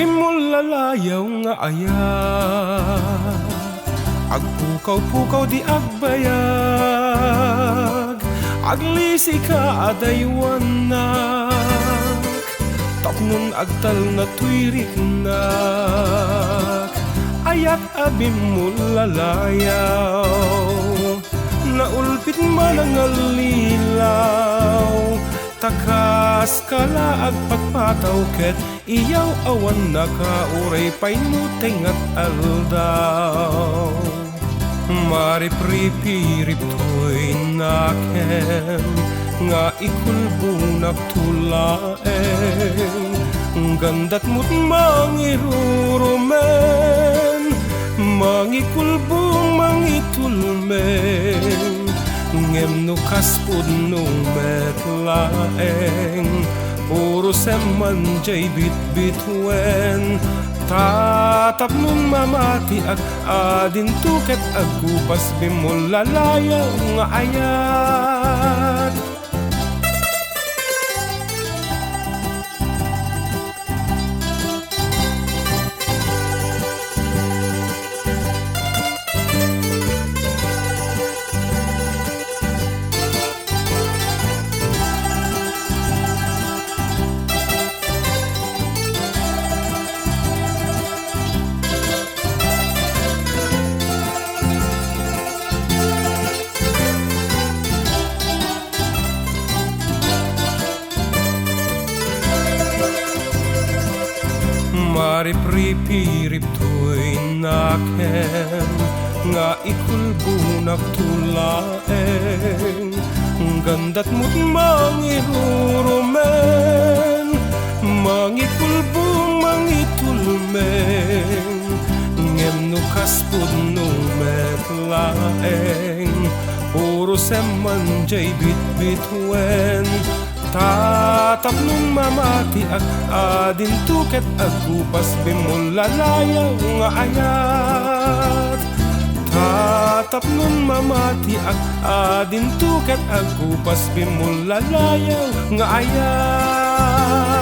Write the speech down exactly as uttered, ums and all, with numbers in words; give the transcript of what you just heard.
Immullalayaw nga ayat, agpukaw-pukaw di agbayag, aglisika a daywannak, tapnon agtalna toy riknak, ayat a bimmullalayaw, naulpit manangallilaw, ta kaska la agpatpataw ket iyaw-awannaka uray pay no tengngat aldaw. Maripripirip toy nakem nga ikulbonak to laeng, gandat met mangirurumen, mangikulbo, mangitulmen. Ngem no kas pudno met laeng, urusem man jay bitbituen, ta tapnon mamatiak, adinto ket agkupas bimmullalayaw nga ayat. Maripripirip toy nakem nga ikulbonak to laeng, gandat met mangirurumen, mangikulbo, mangitulmen. Ngem no kas pudno met laeng, urusem man jay bitbituen, ta tapnon mamatiak, adinto ket agkupas bimmullalayaw nga ayat. Ta tapnon mamatiak, adinto ket agkupas bimmullalayaw nga ayat.